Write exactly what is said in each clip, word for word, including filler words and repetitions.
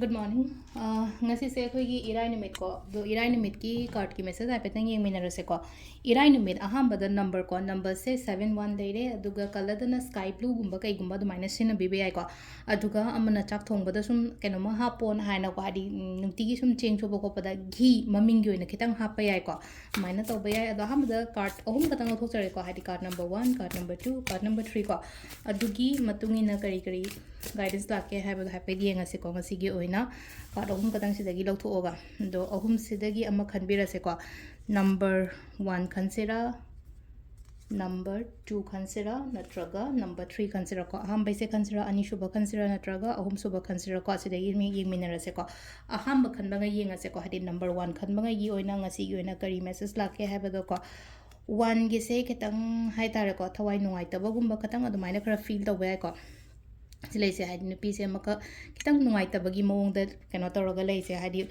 Good morning. ꯑ, ꯉꯁꯤꯁꯦ ꯑꯩꯈꯣꯏꯒꯤ ꯏꯔꯥꯏ ꯅꯨꯃꯤꯠꯀꯣ, ꯑꯗꯣ ꯏꯔꯥꯏ ꯅꯨꯃꯤꯠꯀꯤ cardꯀꯤ message ꯍꯥꯏꯐꯦꯠꯇꯪ ꯌꯦꯡꯃꯤꯟꯅꯔꯁꯦꯀꯣ. ꯏꯔꯥꯏ ꯅꯨꯃꯤꯠ ꯑꯍꯥꯟꯕꯗ number ꯀꯣ, numberꯁꯦ seven one ꯂꯩꯔꯦ, ꯑꯗꯨꯒ colourꯗꯅ sky blueꯒꯨꯝꯕ ꯀꯩꯒꯨꯝꯕ ꯑꯗꯨꯃꯥꯏꯅ ꯁꯤꯖꯤꯟꯅꯕꯤꯕ ꯌꯥꯏꯀꯣ. ꯑꯗꯨꯒ ꯑꯃꯅ ꯆꯥꯛ ꯊꯣꯡꯕꯗ ꯁꯨꯝ ꯀꯩꯅꯣꯝꯃ ꯍꯥꯞꯄꯣꯅ ꯍꯥꯏꯅꯀꯣ, ꯍꯥꯏꯗꯤ, ꯎꯝ, ꯅꯨꯡꯇꯤꯒꯤ ꯁꯨꯝ ꯆꯦꯡ ꯁꯨꯕ ꯈꯣꯠꯄꯗ ꯘꯤ ꯃꯃꯤꯡꯒꯤ ꯑꯣꯏꯅ ꯈꯤꯇꯪ ꯍꯥꯞꯄ ꯌꯥꯏꯀꯣ. ꯑꯗꯨꯃꯥꯏꯅ ꯇꯧꯕ ꯌꯥꯏ꯫ ꯑꯗꯣ ꯑꯍꯥꯟꯕꯗ card ꯑꯍꯨꯝ ꯈꯛꯇꯪ ꯂꯧꯊꯣꯛꯆꯔꯦꯀꯣ, ꯍꯥꯏꯗꯤ card number one, card number two, card number three ꯀꯣ. ꯑꯗꯨꯒꯤ ꯃꯇꯨꯡ ꯏꯟꯅ ꯀꯔꯤ ꯀꯔꯤ guidance ꯂꯥꯛꯀꯦ ꯍꯥꯏꯕꯗꯣ ꯍꯥꯏꯐꯦꯠ ꯌꯦꯡꯉꯁꯤꯀꯣ ꯉꯁꯤꯒꯤ ꯑꯣꯏꯅ꯫ Card ꯑꯍꯨꯝ ꯈꯛꯇꯪ ꯁꯤꯗꯒꯤ ꯂꯧꯊꯣꯛꯑꯒ, ꯑꯗꯣ ꯑꯍꯨꯝꯁꯤꯗꯒꯤ ꯑꯃ ꯈꯟꯕꯤꯔꯁꯦꯀꯣ. Number one ꯈꯟꯁꯤꯔꯥ, number two ꯈꯟꯁꯤꯔꯥ, ꯅꯠꯇ꯭ꯔꯒ number three ꯈꯟꯁꯤꯔꯥꯀꯣ? ꯑꯍꯥꯟꯕꯩꯁꯦ ꯈꯟꯁꯤꯔꯥ, ꯑꯅꯤꯁꯨꯕ ꯈꯟꯁꯤꯔꯥ, ꯅꯠꯇ꯭ꯔꯒ ꯑꯍꯨꯝꯁꯨꯕ ꯈꯟꯁꯤꯔꯥꯀꯣ? ꯑꯁꯤꯗꯒꯤ ꯃꯤ ꯌꯦꯡꯃꯤꯟꯅꯔꯁꯦꯀꯣ. ꯑꯍꯥꯟꯕ ꯈꯟꯕꯉꯩ ꯌꯦꯡꯉꯁꯦꯀꯣ, ꯍꯥꯏꯗꯤ number one ꯈꯟꯕꯉꯩꯒꯤ ꯑꯣꯏꯅ ꯉꯁꯤꯒꯤ ꯑꯣꯏꯅ ꯀꯔꯤ message ꯂꯥꯛꯀꯦ ꯍꯥꯏꯕꯗꯣꯀꯣ. Oneꯒꯤꯁꯦ ꯈꯤꯇꯪ ꯍꯥꯏꯇꯥꯔꯦꯀꯣ, ꯊꯋꯥꯏ ꯅꯨꯡꯉꯥꯏꯇꯕꯒꯨꯝꯕ ꯈꯤꯇꯪ ꯑꯗꯨꯃꯥꯏꯅ ꯈꯔ feel ꯇꯧꯕ ꯌꯥꯏꯀꯣ. ꯁꯤ ꯂꯩꯁꯦ ꯍꯥꯏꯗꯤ ꯅꯨꯄꯤꯁꯦ ꯑꯃꯈꯛ ꯈꯤꯇꯪ ꯅꯨꯡꯉꯥꯏꯇꯕꯒꯤ ꯃꯑꯣꯡꯗ ꯀꯩꯅꯣ ꯇꯧꯔꯒ ꯂꯩꯁꯦ, ꯍꯥꯏꯗꯤ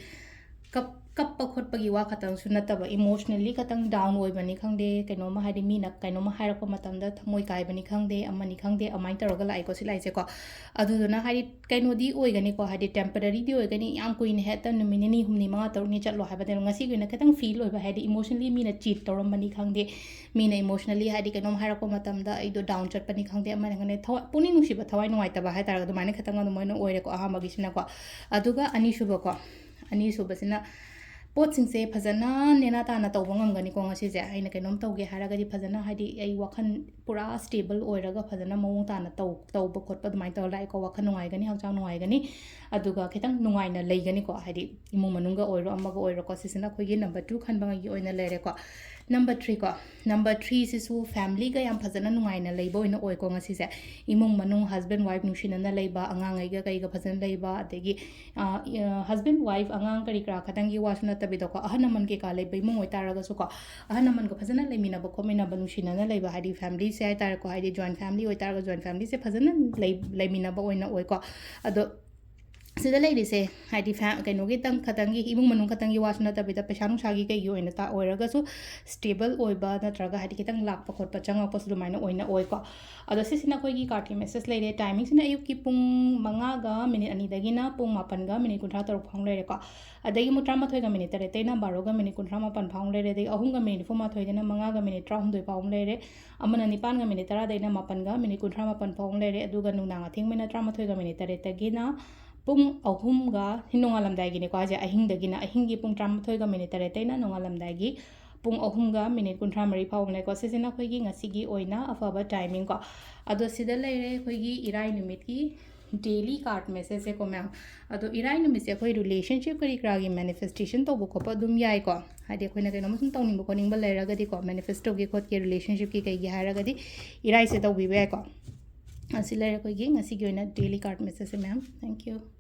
ꯀꯞ-, ꯀꯞꯄ ꯈꯣꯠꯄꯒꯤ ꯋꯥ ꯈꯛꯇꯪꯁꯨ ꯅꯠꯇꯕ, emotionally ꯈꯛꯇꯪ down ꯑꯣꯏꯕꯅꯤ ꯈꯪꯗꯦ, ꯀꯩꯅꯣꯝꯃ ꯍꯥꯏꯗꯤ ꯃꯤꯅ ꯀꯩꯅꯣꯝꯃ ꯍꯥꯏꯔꯛꯄ ꯃꯇꯝꯗ ꯊꯃꯣꯏ ꯀꯥꯏꯕꯅꯤ ꯈꯪꯗꯦ, ꯑꯃꯅꯤ ꯈꯪꯗꯦ, ꯑꯗꯨꯃꯥꯏꯅ ꯇꯧꯔꯒ ꯂꯥꯛꯑꯦꯀꯣ ꯁꯤ ꯂꯥꯏꯁꯦꯀꯣ. ꯑꯗꯨꯗꯨꯅ ꯍꯥꯏꯗꯤ ꯀꯩꯅꯣꯗꯤ ꯑꯣꯏꯒꯅꯤꯀꯣ, ꯍꯥꯏꯗꯤ temporaryꯗꯤ ꯑꯣꯏꯒꯅꯤ, ꯌꯥꯝ ꯀꯨꯏꯅ ꯍꯦꯛꯇ ꯅꯨꯃꯤꯠ ꯅꯤꯅꯤ, ꯍꯨꯝꯅꯤ, ꯃꯉꯥ, ꯇꯔꯨꯛꯅꯤ ꯆꯠꯂꯣ ꯍꯥꯏꯕꯗꯤ ꯉꯁꯤꯒꯤ ꯑꯣꯏꯅ ꯈꯤꯇꯪ feel ꯑꯣꯏꯕ, ꯍꯥꯏꯗꯤ emotionally ꯃꯤꯅ cheat ꯇꯧꯔꯝꯕꯅꯤ ꯈꯪꯗꯦ, ꯃꯤꯅ emotionally ꯍꯥꯏꯗꯤ ꯀꯩꯅꯣꯝ ꯍꯥꯏꯔꯛꯄ ꯃꯇꯝꯗ ꯑꯩꯗꯣ down ꯆꯠꯄꯅꯤ ꯈꯪꯗꯦ, ꯑꯃꯅꯤ ꯈꯪꯗꯦ, ꯊꯋꯥꯏ, ꯄꯨꯛꯅꯤꯡ ꯅꯨꯡꯁꯤꯕ, ꯊꯋꯥꯏ ꯅꯨꯡꯉꯥꯏꯇꯕ ꯍꯥꯏꯇꯥꯔꯒ ꯑꯗꯨꯃꯥꯏꯅ ꯈꯤꯇꯪ ꯑꯗꯨꯃꯥꯏꯅ ꯑꯣꯏꯔꯦꯀꯣ ꯑꯍꯥꯟꯕꯒꯤꯁꯤꯅꯀꯣ. ꯑꯗꯨꯒ ꯑꯅꯤꯁꯨꯕꯀꯣ, ꯑꯅꯤꯁꯨꯕꯁꯤꯅ ꯄꯣꯠꯁꯤꯡꯁꯦ ꯐꯖꯅ ꯅꯦꯅꯥ ꯇꯥꯅ ꯇꯧꯕ ꯉꯝꯒꯅꯤꯀꯣ ꯉꯁꯤꯁꯦ. ꯑꯩꯅ ꯀꯩꯅꯣꯝ ꯇꯧꯒꯦ ꯍꯥꯏꯔꯒꯗꯤ ꯐꯖꯅ, ꯍꯥꯏꯗꯤ ꯑꯩ ꯋꯥꯈꯜ ꯄꯨꯔꯥ stable ꯑꯣꯏꯔꯒ ꯐꯖꯅ ꯃꯑꯣꯡ ꯇꯥꯅ ꯇꯧ-, ꯇꯧꯕ ꯈꯣꯠꯄ ꯑꯗꯨꯃꯥꯏꯅ ꯇꯧꯔ ꯂꯥꯛꯑꯦꯀꯣ. ꯋꯥꯈꯜ ꯅꯨꯡꯉꯥꯏꯒꯅꯤ, ꯍꯛꯆꯥꯡ ꯅꯨꯡꯉꯥꯏꯒꯅꯤ, ꯑꯗꯨꯒ ꯈꯤꯇꯪ ꯅꯨꯡꯉꯥꯏꯅ ꯂꯩꯒꯅꯤꯀꯣ, ꯍꯥꯏꯗꯤ ꯏꯃꯨꯡ ꯃꯅꯨꯡꯒ ꯑꯣꯏꯔꯣ ꯑꯃꯒ ꯑꯣꯏꯔꯣꯀꯣ. ꯁꯤꯁꯤꯅ ꯑꯩꯈꯣꯏꯒꯤ number two ꯈꯟꯕꯒꯤ ꯑꯣꯏꯅ ꯂꯩꯔꯦꯀꯣ. Number three ꯀꯣ, number threeꯁꯤꯁꯨ familyꯒ ꯌꯥꯝ ꯐꯖꯅ ꯅꯨꯡꯉꯥꯏꯅ ꯂꯩꯕ ꯑꯣꯏꯅ ꯑꯣꯏꯀꯣ ꯉꯁꯤꯁꯦ. ꯏꯃꯨꯡ ꯃꯅꯨꯡ, husband wife ꯅꯨꯡꯁꯤꯅꯅ ꯂꯩꯕ, ꯑꯉꯥꯡꯉꯩꯒ ꯀꯩꯒ ꯐꯖꯅ ꯂꯩꯕ, ꯑꯗꯒꯤ ꯑ, ꯑ, husband wife ꯑꯉꯥꯡ ꯀꯔꯤ ꯀꯔꯥ ꯈꯛꯇꯪꯒꯤ ꯋꯥꯁꯨ ꯅꯠꯇꯕꯤꯗꯀꯣ, ꯑꯍꯜ ꯂꯃꯟ ꯀꯩꯀꯥ ꯂꯩꯕ ꯏꯃꯨꯡ ꯑꯣꯏꯇꯥꯔꯒꯁꯨꯀꯣ, ꯑꯍꯜ ꯂꯃꯟꯒ ꯐꯖꯅ ꯂꯩꯃꯤꯟꯅꯕ ꯈꯣꯠꯃꯤꯟꯅꯕ, ꯅꯨꯡꯁꯤꯅꯅ ꯂꯩꯕ, ꯍꯥꯏꯗꯤ familyꯁꯦ ꯍꯥꯏꯇꯥꯔꯦꯀꯣ, ꯍꯥꯏꯗꯤ joint family ꯑꯣꯏꯇꯥꯔꯒ joint familyꯁꯦ ꯐꯖꯅ ꯂꯩ-, ꯂꯩꯃꯤꯟꯅꯕ ꯑꯣꯏꯅ ꯑꯣꯏꯀꯣ. ꯑꯗꯣ ꯁꯤꯗ ꯂꯩꯔꯤꯁꯦ ꯍꯥꯏꯗꯤ ꯐꯦ ꯀꯩꯅꯣꯒꯤꯇꯪ ꯈꯛꯇꯪꯒꯤ, ꯏꯃꯨꯡ ꯃꯅꯨꯡ ꯈꯛꯇꯪꯒꯤ ꯋꯥꯁꯨ ꯅꯠꯇꯕꯤꯗ, ꯄꯩꯁꯥ ꯅꯨꯡꯁꯥꯒꯤ ꯀꯩꯒꯤ ꯑꯣꯏꯅ ꯇ ꯑꯣꯏꯔꯒꯁꯨ ꯁ꯭ꯇꯦꯕꯜ ꯑꯣꯏꯕ ꯅꯠꯇ꯭ꯔꯒ ꯍꯥꯏꯗꯤ ꯈꯤꯇꯪ ꯂꯥꯛꯄ ꯈꯣꯠꯄ ꯆꯪꯉꯛꯄꯁꯨ ꯑꯗꯨꯃꯥꯏꯅ ꯑꯣꯏꯅ ꯑꯣꯏꯀꯣ꯫ ꯑꯗꯣ ꯁꯤꯁꯤꯅ ꯑꯩꯈꯣꯏꯒꯤ ꯀꯥꯔꯠꯀꯤ ꯃꯦꯁꯦꯖ ꯂꯩꯔꯦ꯫ ꯇꯥꯏꯃꯤꯡꯁꯤꯅ ꯑꯌꯨꯛꯀꯤ ꯄꯨꯡ ꯃꯉꯥꯒ ꯃꯤꯅꯤꯠ ꯑꯅꯤꯗꯒꯤꯅ ꯄꯨꯡ ꯃꯥꯄꯟꯒ ꯃꯤꯅꯤꯠ ꯀꯨꯟꯊ꯭ꯔꯥ ꯇꯔꯨꯛ ꯐꯥꯎ ꯂꯩꯔꯦꯀꯣ꯫ ꯑꯗꯒꯤ ꯑꯃꯨꯛ ꯇꯔꯥꯃꯥꯊꯣꯏꯒ ꯃꯤꯅꯤꯠ ꯇꯔꯦꯠꯇꯩꯅ ꯕꯥꯔꯣꯒ ꯃꯤꯅꯤꯠ ꯀꯨꯟꯊ꯭ꯔꯥ ꯃꯥꯄꯟ ꯐꯥꯎ ꯂꯩꯔꯦ꯫ ꯑꯗꯒꯤ ꯑꯍꯨꯝꯒ ꯃꯤꯅꯤꯠ ꯅꯤꯐꯨ ꯃꯥꯊꯣꯏꯗꯩꯅ ꯃꯉꯥꯒ ꯃꯤꯅꯤꯠ ꯇꯔꯥꯍꯨꯝꯗꯣꯏ ꯐꯥꯎ ꯂꯩꯔꯦ꯫ ꯑꯃꯅ ꯅꯤꯄꯥꯟꯒ ꯃꯤꯅꯤꯠ ꯇꯔꯥꯗꯩꯅ ꯃꯥꯄꯟꯒ ꯃꯤꯅꯤꯠ ꯀꯨꯟꯊ꯭ꯔꯥ ꯃꯥꯄꯟ ꯐꯥꯎ ꯂꯩꯔꯦ꯫ ꯑꯗꯨꯒ ꯅꯨꯡꯗꯥꯡ ꯑꯊꯦꯡꯕꯅ ꯇꯔꯥꯃꯥꯊꯣꯏꯒ ꯃꯤꯅꯤꯠ ꯇꯔꯦꯠꯇꯒꯤꯅ ꯄꯨꯡ ꯑꯍꯨꯝꯒ, ꯁꯤ ꯅꯣꯡꯉꯥꯜꯂꯝꯗꯥꯏꯒꯤꯅꯤꯀꯣ ꯍꯥꯏꯁꯦ, ꯑꯍꯤꯡꯗꯒꯤꯅ, ꯑꯍꯤꯡꯒꯤ ꯄꯨꯡ ꯇꯔꯥꯃꯥꯊꯣꯏꯒ ꯃꯤꯅꯤꯠ ꯇꯔꯦꯠꯇꯩꯅ ꯅꯣꯡꯉꯥꯜꯂꯝꯗꯥꯏꯒꯤ ꯄꯨꯡ ꯑꯍꯨꯝꯒ ꯃꯤꯅꯤꯠ ꯀꯨꯟꯊ꯭ꯔꯥ ꯃꯔꯤ ꯐꯥꯎꯕꯅꯦꯀꯣ꯫ ꯁꯤꯁꯤꯅ ꯑꯩꯈꯣꯏꯒꯤ ꯉꯁꯤꯒꯤ ꯑꯣꯏꯅ ꯑꯐꯕ ꯇꯥꯏꯃꯤꯡ ꯀꯣ꯫ ꯑꯗꯣ ꯁꯤꯗ ꯂꯩꯔꯦ ꯑꯩꯈꯣꯏꯒꯤ ꯏꯔꯥꯏ ꯅꯨꯃꯤꯠꯀꯤ ꯗꯦꯂꯤ ꯀꯥꯔꯠ ꯃꯦꯁꯦꯖꯁꯦꯀꯣ ꯃꯌꯥꯝ꯫ ꯑꯗꯣ ꯏꯔꯥꯏ ꯅꯨꯃꯤꯠꯁꯦ ꯑꯩꯈꯣꯏ ꯔꯤꯂꯦꯁꯟꯁꯤꯞ ꯀꯔꯤ ꯀꯔꯥꯒꯤ ꯃꯦꯅꯤꯐꯦꯁꯇꯦꯁꯟ ꯇꯧꯕ ꯈꯣꯠꯄ ꯑꯗꯨꯝ ꯌꯥꯏꯀꯣ꯫ ꯍꯥꯏꯗꯤ ꯑꯩꯈꯣꯏꯅ ꯀꯩꯅꯣꯝ ꯁꯨꯝ ꯇꯧꯅꯤꯡꯕ ꯈꯣꯠꯅꯤꯡꯕ ꯂꯩꯔꯒꯗꯤꯀꯣ, ꯃꯦꯅꯤꯐꯦꯁꯇꯣꯒꯤ ꯈꯣꯠꯀꯤ ꯔꯤꯂꯦꯁꯟꯁꯤꯞꯀꯤ ꯀꯩꯒꯤ ꯍꯥꯏꯔꯒꯗꯤ ꯏꯔꯥꯏꯁꯦ ꯇꯧꯕꯤꯕ ꯌꯥꯏꯀꯣ꯫ ꯑꯁꯤ ꯂꯩꯔꯦ ꯑꯩꯈꯣꯏꯒꯤ ꯉꯁꯤꯒꯤ ꯑꯣꯏꯅ ꯗꯦꯂꯤ ꯀꯥꯔꯠ ꯃꯦꯁꯦꯖꯁꯦ ꯃꯌꯥꯝ꯫ Thank you꯫